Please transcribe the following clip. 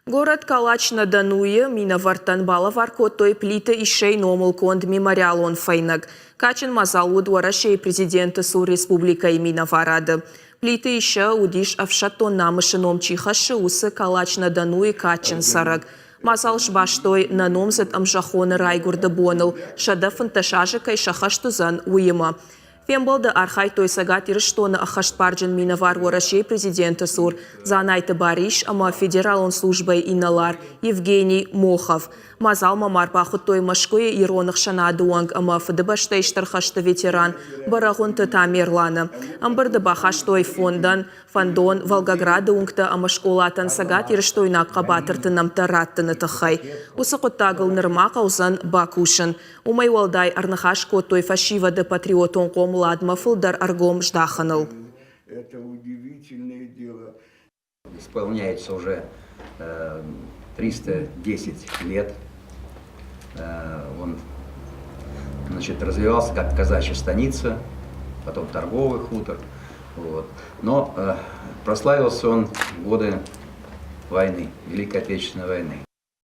Горӕт Калач-на-Донуйы минӕвӕрттӕн балӕвар кодтой Плиты Иссӕйы номыл конд мемориалон фӕйнӕг. Кадджын мадзал уыд Уӕрӕсейы президенты цур республикӕйы минӕварады. Плиты Иссӕ уыдис ӕфсӕддон намысы ном чи хӕссы, уыцы Калач-на-Донуйы кадджын цӕрӕг. Мадзал сбастой нӕ номдзыд ӕмзӕххоны райгуырды боныл 115 азы кӕй сӕххӕст уыдзӕн, уыимӕ. Фембӕлды архайдтой Цӕгат Ирыстоны ӕххӕстбарджын минӕвар Уӕрӕсейы президенты цур Дзанайты Барис ӕмӕ федералон службӕйы инӕлар Евгений Мохов. Мадзалмӕ ма ӕрбахуыдтой Мӕскуыйы ирон ӕхсӕнады уӕнг ӕмӕ Фыдыбӕстӕйы Стыр хӕсты ветеран Бӕрӕгъуынты Тамерланы. Ӕмбырды бахастой фондӕн фӕндон Волгограды уынгтӕ ӕмӕ скъолатӕн цӕгатирыстойнаг хъӕбатырты нӕмттӕ раттыны тыххӕй. Уыцы хъуыддагыл нырма хъӕудзӕн бакусын. Уымӕй уӕлдай ӕрныхас кодтой фӕсивӕды патриотон хъомыладмӕ фылдӕр ӕргом здахыныл. Исполняется уже 310 лет. Он, значит, развивался как казачья станица, потом торговый хутор. Вот. Но прославился он в годы войны, Великой Отечественной войны.